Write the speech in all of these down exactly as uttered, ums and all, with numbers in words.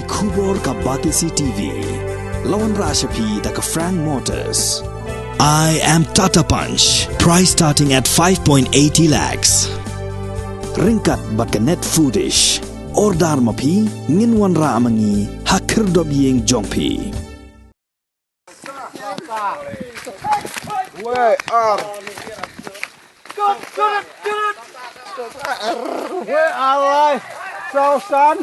Khubor ka Batesi T V. La wanrah sha phi da ka Frank Motors. I am Tata Punch. Price starting at five point eighty lakhs. Ryngkat bad ka Net Foodish. Order ma phi, ngin wanrah ma ngi ha khyrdop ïing jong phi. Wei ar. Wei alai. Saw san.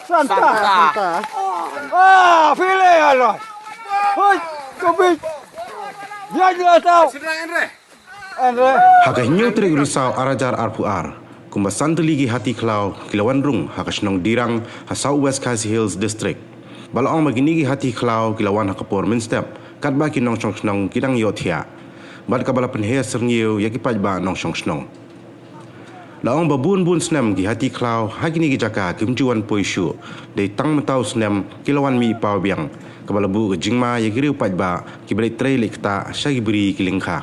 Santa. Santa. Ah, pile alai. Hoi, kopi. Dia dia tahu. Andre. Ha ka hynñiew tarik Risaw ar hajar arphew ar, kumba san tylli ki hati khlaw ki la wan rung ha ka shnong Dirang ha South West Khasi Hills District. Ba la ong ba kine ki hati khlaw ki la wan ha ka por mynstep katba ki nongshong shnong ki dang ïohthiah. Bad kaba la pynher syrngiew ïa ki paidbah nongshong shnong. La ong ba bun bun snem ki hati khlaw ha kine ki jaka kim ju wan poi shuh. Dei tang mynta u snem ki la wan mih paw biang, kaba la buh ka jingma ïa ki riew paidbah kiba leit trei leit ktah sha ki bri ki lyngkha.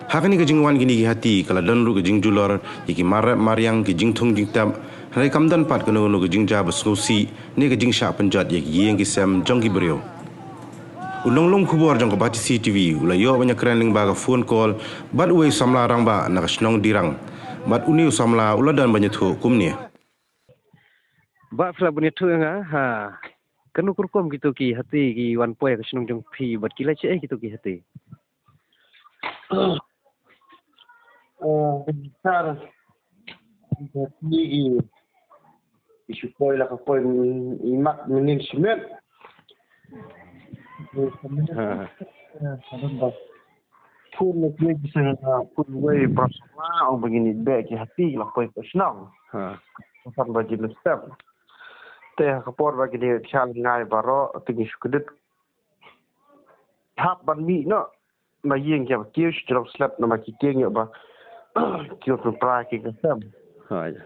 Ha kane ka jingwan kine ki hati ka la don ruh ka jingjulor ïa ki mar rep mar riang, ki jingthung jingtep, hynrei kam don pat kano kano ka jingjia ba sngewsih ne ka jingshah pynjot ïa ki ïing ki sem jong ki briew. U nonglum khubor jong ka Batesi T V u la ïoh ban ïakren lyngba ka phone call bad uwei u samla rangbah na ka shnong Dirang. Bad une u samla u la don ban ïathuh kumne. Ba phi lah ban ïathuh ïa nga, ha. Kano ka rukom kito ki hati ki wan poi ha ka shnong jong phi bad ki leit shaei kito ki hati? Eh, sar. Hati ki, ki shu poi la ka poi, mm, i mat mynnin shimet. Ha. Eh, ka don ba. Phone na ki, ki sa phone wei ba sa ong ba ngin ïa beh ki hati la poi ka shnong. Ha. San baje mynstep. Te ha ka por ba kine ki ïa ngai baroh te ngi shu kdit. Hap ban mih noh na ïing kiba kiew shu jrong slep namar ki tieng ïoh ba kiew pynpra ki ka sem. Hooid.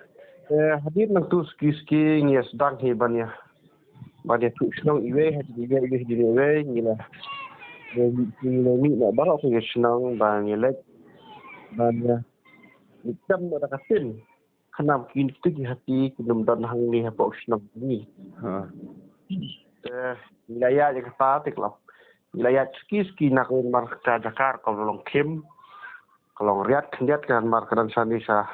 Eh, hadien nangtu suki suki ngi ïa sdang hi ban ïa, ban ïathuh shnong iwei ha ïing iwei, iwei ha ïing iwei, ngi la, ngi la mih, ngi la mih na baroh ki shnong ban ïa leit ban ïa, ïa tem noh da ka tin. Khnang ba kito ki hati kin ym don hangne hapoh shnong ngi. Ha. Te ngi la ïaid ïa kata te ka la, ngi la ïaid suki suki na ka mar ka jaka ka long khim, ka long riat khyndiat ka mar ka dang shane sha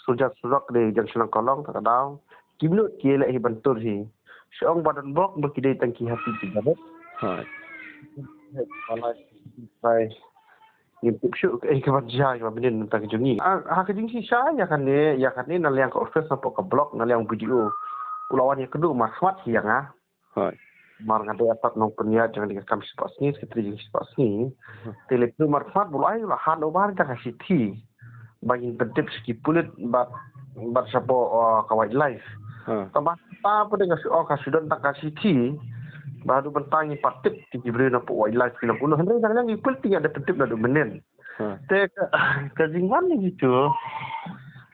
surjat surok de jan shnong ka long ka daw. Ki minot ki leh hi ban tur hi. Shu ong ba don bok ba ki dei tang ki hati ki janet. Ha. Ba la, ba ngim tip shuh kaei kaban jia kaba mynnin mynta ka jong ngi. Ah, ha ka jingshisha ïa kane, ïa kane na liang ka office hapoh ka block, na liang B D O u la wan ïakynduh markhmat hi ïa nga. Hooid. Mar nga dei artat nongpynïaid jong ka kam shispah sngi, secretary jong shispah sngi. Hmm. Te leit kynduh markhmat ba u la ai, u la hand over da ka shithi ba ngin pyntip sha ki pulit bad, bad shapoh, uh, ka wildlife. Hmm. Tangba ta pat ka shu, oh, ka shu don tang ka shithi. Ba haduh mynta ngim pat tip ki briew na poh wildlife ki long kumno, hynrei dang ngi pul ti ngi da pyntip naduh mynnin. Hmm. Te ka, ka jingwan ngi tu,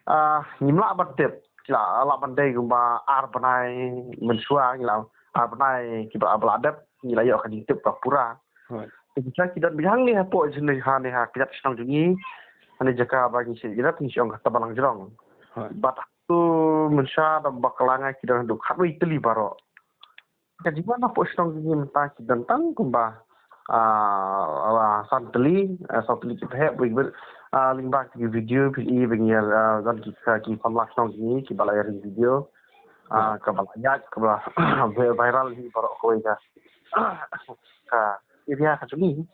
ah, ngim lah ban tip. Ki la lah ban dei kumba ar bnai mynshuwa, ngi la ar bnai kiba, ba la dep ngi la ïoh ka jingtip ba pura. Hooid. Te kita ki don biang ne hapoh jingïaid ha ne ha kjat shnong jong ngi. Ha ne jaka ba ngi shu ïa ngi shu ong kata Balang Jrong. Hooid. Bad tu mynshuwa da bakla ngai ki don haduh khatwei tylli baroh. Ka jingwan hapoh shnong jong ngi mynta ki don tang kumba, ah, ah, san tylli, ah, san tylli ki pynheh, bad, ah, lyngba ki video phi i ba ngi, ah, don ki, ki samla shnong jong ngi kiba la ïa ring video. Ah, kaba la ïaid, kaba la viral hi baroh kawei ka, ka area ka jong ngi.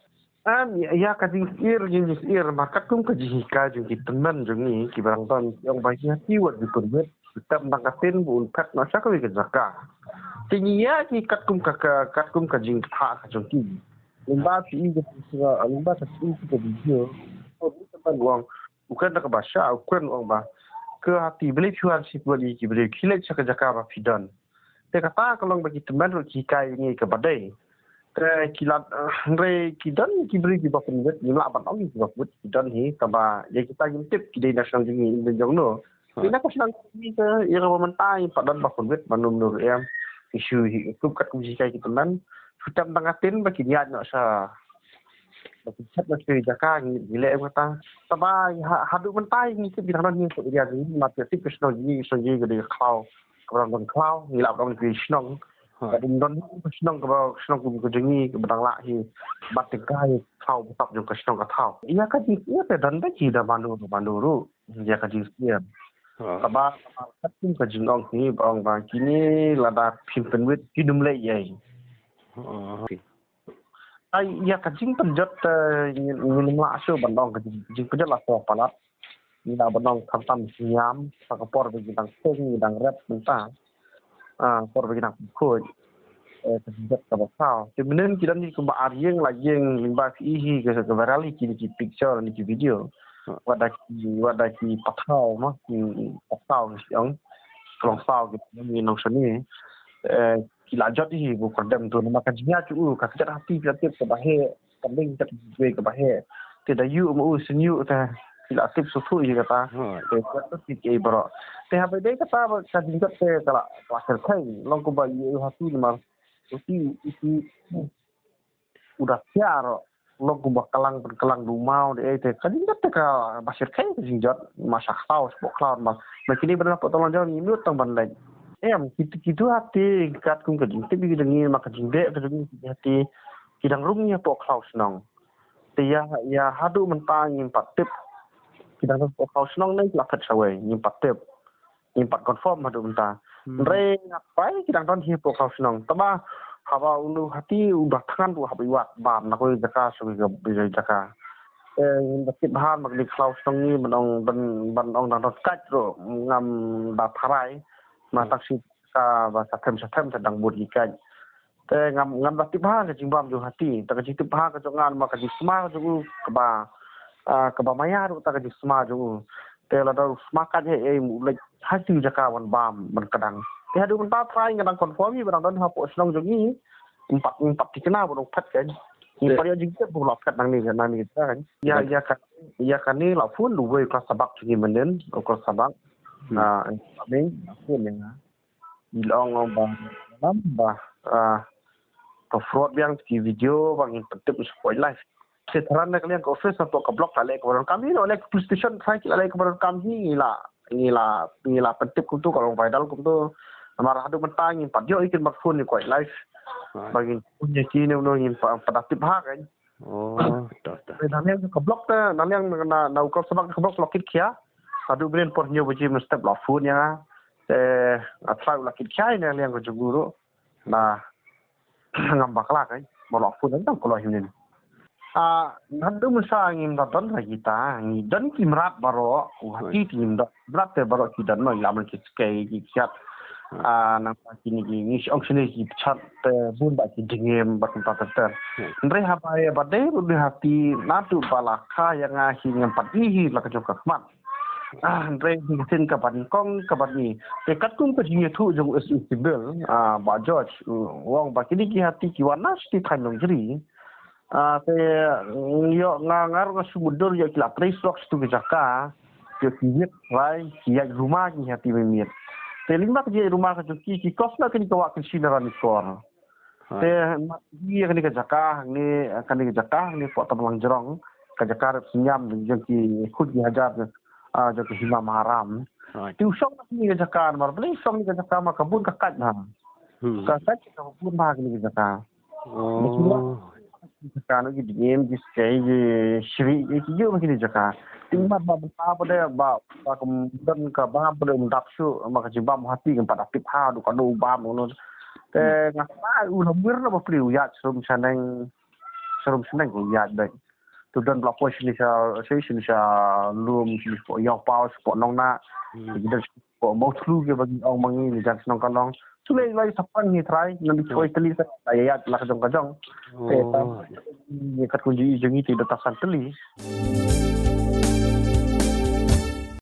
Em, ïa, ïa ka jingïasyriem, jingïasyriem, namar katkum ka jinghikai jong ki tymmen jong ngi, kiba dang don, ong ba ki hati wat ki pynwit, ki tep tang ka tin, ba un phet noh sha kawei ka jaka. Te ngi ïa ki katkum ka, ka, katkum ka jingkha ka jong ki. Lyngba phi i ka, lyngba ka, phi i ka video. Oh, ki tymmen ong, u kren da kaba shah, u kren ong ba, ka hati balei phi wan shi pynwit ïa ki briew, khie leit sha ka jaka ba phi don. Te kata ka long ba ki tymmen ruh ki hikai ïa ngi kaba dei. Te ki la, eh, hynrei ki don ki briew kiba pynwit, ngim lah ban ong kiba pynwit ki don hi, tangba ïa kita ngim tip ki dei na shnong jong ngi, ym don jong no. Te na ka shnong jong ngi ka, ïa kaba mynta ngim pat don ba pynwit, ba nym no ruh em. Ki shu hi, kup katkum ki hikai ki tymmen. Shu tem tang ka tin ba kin ïaid noh sha Ba ki chet na ki jaka ngi ngi leh em kata. Taba ha- haduh mynta ngi tip ki dang don ngi sa area jong ngi, ma ki tip ki shnong jong ngi, shnong jong ngi ka dei ka khlaw. Ka dang don khlaw, ngi lah ban ong ki shnong. Ka dang don ka shnong kaba shnong kum ka jong ngi kaba dang lah hi. Bat tengkai khlaw ba tap jong ka shnong ka thaw. Ïa ka jing ïa ka don ba ki da manu manu ruh. Ïa ka jing ïa. Taba taba kat kum ka jing ong hi ba ong ba kini lada phim pynwit ki dum leh ïa. Ai, ïa ka jingpynjot, eh, ngin ngin ym lah shuh ban ong ka jing- jingpynjot la shuh palat. Ngi lah ban ong khamtam sniam, sa ka por ba ngi dang seng, ngi dang rep mynta. Ah, por ba ngi dang khuid. Eh, ka jingpynjot kaba khaw. Te mynnin ki don ki kumba ar ïing la ïing lyngba phi i hi ka ka viral hi ki ki picture ni ki video. Wat da ki wat da ki pathaw ma ki pathaw ki ong. Klong saw ki ngi nong shane. Eh, ki la jot hi bu kordem tu nama ka jingïa chu u ka jot hati ka tip ka bahe ka ling ka jingwe ka bahe. Te da yu ma u sin yu ta ki la tip su thu hi kata. Te ka tu ki ke bro. Te ha bai dei kata ba ka jingjot te ka la ka la ser kai long kumba yu hati nama. Uti uti u da sia ro long kumba kalang pen kalang du mau de te ka jingjot te ka ba ser kai ka jingjot ma sha khlaw sha khlaw ma ma kini ban la po tong long jong ni mut tang ban leng. Em ki ki tu hati kat kum ka jingtip ki dang ni ma ka jingde ka jong ni hati ki dang rung ni po khlaw shnong. Te ïa ïa haduh mynta ngim pat tip ki dang rung po khlaw shnong ne la phet shawei ngim pat tip. Ngim pat confirm haduh mynta. Hynrei nga pai ki dang don hi po khlaw shnong. Taba haba unu hati u da thngan ruh haba i wad bam na koi jaka shu ka jaka. Eh, ngim da tip bha ma kini khlaw shnong ni ban ong ban ban ong dang don kat ruh ngam da tharai. Ma tak shi ka ba sa them sa them sa dang bud ki kat. Te ngam ngam da tip bha ka jingbam jong hati. Ta ka jingtip bha ka jong ngan ma ka jingsma ka jong u kaba ah, kaba maya ruh ta ka jingsma jong u. Te lada u sma ka je ei mu lek ha tu jaka wan bam ban kadang. Te haduh mynta trai nga dang confirm hi ba dang don hapoh shnong jong ngi. Empat empat tikna ba dong phet kan. Ngi pat ïa jingtip ba la phet nang ni nang ni kan. Ïa ïa kan ïa kan ni la phone du wei klas sabak jong ngi menden klas sabak. Ah, ni la phone ni nga. Ngi long long ba lam ba ah ka fraud biang ki video ba ngin pyntip sha wildlife. Te tharan na ka liang ka office na ka block la leh ka baron kam hi, la leh ka police station tharai ki la leh ka baron kam hi, ngi la ngi la ngi la pyntip kumtu ka long viral kumtu. Namar haduh mynta ngim pat ïoh ïa ki number phone ki wildlife. Ba ngin phone ïa ki ne ngin pat da tip ha kan. Oh, to to. Na liang ka block te na liang na na u kol sabak ka block la kit khia. Haduh bren por hynñiew baje mynstep la phone ïa nga. Te nga try la kit khia na liang ka jong u ruh. Na ngam bakla kai ba la phone dang ko la hynnin. Ah, ngan dum sa ngim da don la kita ngi don ki mrad baroh u hati ki ngim da mrad te baroh ki don no ila man ki skai ki kiat. Ah, nang pa kini ki ngi ong sini ki chat te bun ba ki dingem ba kumta te te. Hynrei haba ïa ba dei ruh di hati na tu ba la kha ïa nga hi ngam pat i hi la ka jong ka khmat. Ah, hynrei hi ka tin ka ban kong ka ban i. Te katkum ka jingïathuh jong u S U Civil, ah, ba George, u ong ba kini ki hati ki wan na sti thain long jri. Ah, te ïoh nga ngar nga shu mudur ïoh ki la trei slok stu ki jaka. Ïoh ki ïit rai ki ïaid ruma ki hati mimit. Te lyngba ki ïaid ruma ka jong ki ki kos na kini ka wah ki shi na rani kor. Te mat hi kani ka jaka hangne kani ka jaka hangne pok Tamlang Jrong ka jaka rep sinyam jong ki khut ki hajar ah jong ki hima maharam. Ti u shong kani ka jaka mar beli shong ni ka jaka ma ka bun ka kaj ha. Ka kaj ka bun ba kani ka jaka. Ka no ki dingem ki skai ki shri ki ki yo kini jaka. Ti mat ba ba ba de ba ba kum don ka ba ba de um dap shu ma ka jibam hati kan pada tip ha du ka do bam no. Te nga sa u la muir na ba pliu ya chrum chaneng chrum chaneng ku ya dek. Tu don blok poi sini sa sini sini sa lum sini spok yau pau spok nong na. Ki don spok mau chlu ke bagi ong mangi ni jan senong kalong. Tu lei lai sapan ni trai nan di poi teli sa ya ya la ka jong ka jong. Te ta ni kat kunji jong itu data santeli.